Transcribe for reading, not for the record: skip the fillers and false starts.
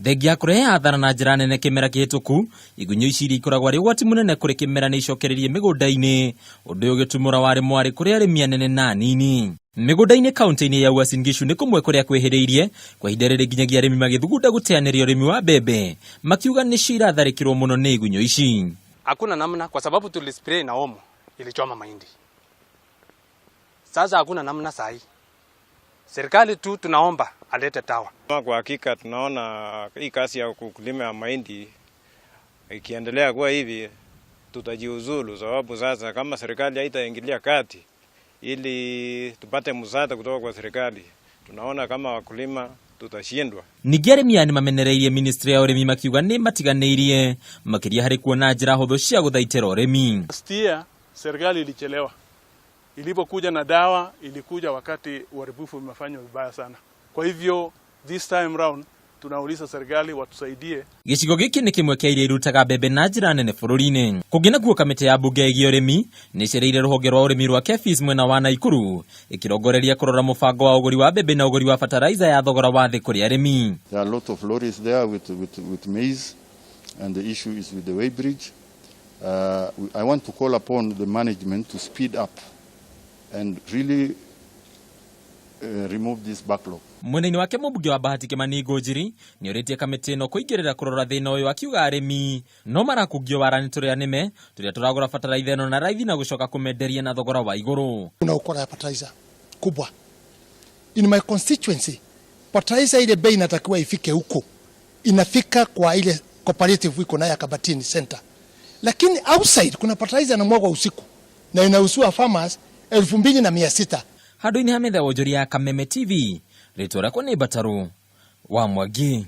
Thengia ya kũrehe hathara na njĩra nene kĩmera kĩhĩtũku, igunyũ ici iria ikoragwo arĩ ũgwati mũnene kũrĩ kĩmera nĩ icokereirie mĩgũnda-inĩ, ũndũ ũyũ ũgĩtumũra warĩ mwarĩ kũrĩ arĩmi anene na anini. Mĩgũnda-inĩ kaunti-inĩ ya Uasin Gishu nĩ kũmwe kũrĩa kwĩhĩrĩirie kwa ihinda rĩrĩ nginyagia arĩmi magĩthugunda gũteanĩria ũrĩmi wa mbembe makiuga nĩcio iratharĩkĩrwo mũno nĩ igunyũ ici. Hakuna namna kwa sababu tulispray na Omo ilichoma mahindi. Sasa hakuna namna sahi. Serikali tu tunaomba alete dawa. Kwa hakika tunaona hii kazi ya kulima ya mahindi ikiendelea kuwa hivi tutajiuzulu, sababu sasa kama serikali haitaingilia kati ili tupate msaada kutoka kwa serikali, tunaona kama wakulima tutashindwa. Ningĩ arĩmi aya nĩmamenereirie ministry ya ũrĩmi makiuga nĩ matiganĩirie makĩria harĩ kuona njĩra hũthũ cia gũthaitĩra ũrĩmi. Last year serikali ilichelewa. Ilipokuja na dawa ilikuja wakati uharibifu umefanywa vibaya sana. Kwa hivyo this time round tunauliza serikali watusaidie. Gĩcigo gĩkĩ nĩ kĩmwe kĩa iria irutaga mbembe na njĩra nene bũrũri-inĩ. Kũngĩ nakuo kamĩtĩ ya mbunge ĩgiĩ ũrĩmi nĩ ĩcereire rũhonge rwa ũrĩmi rwa KEPHIS mwena wa Naikuru ĩkĩrongoreria kũrora mũbango wa ũgũri wa mbembe na ũgũri wa bataraitha ya thogora wa thĩ kũrĩ arĩmi. There are a lot of lorries there with maize, and the issue is with the weighbridge. I want to call upon the management to speed up and really remove this backlog. Mwena-inĩ wake mũmbunge wa Bahati Kĩmani Ngũnjiri nĩ orĩtie kamĩtĩ ĩno kũingĩrĩra kũrora thĩna ũyũ akiuga arĩmi no marakungio wara nĩ tũrĩa nĩme tũrĩa tũragũra bataraitha ĩno na raithi na gũcoka kũmenderia na thogora wa igũrũ. Kuna ukora ya fertilizer kubwa. In my constituency, fertilizer ile bei inatakiwa ifike huko, inafika kwa ile cooperative iko nayo ya Kabatini Center, lakini outside kuna fertilizer inamwagwa usiku na inauziwa farmers 2600. Handũ-inĩ ha metha ya wonjoria ya Kameme TV, rĩtwa rĩakwa nĩ Mbatarũ wa Mwangi.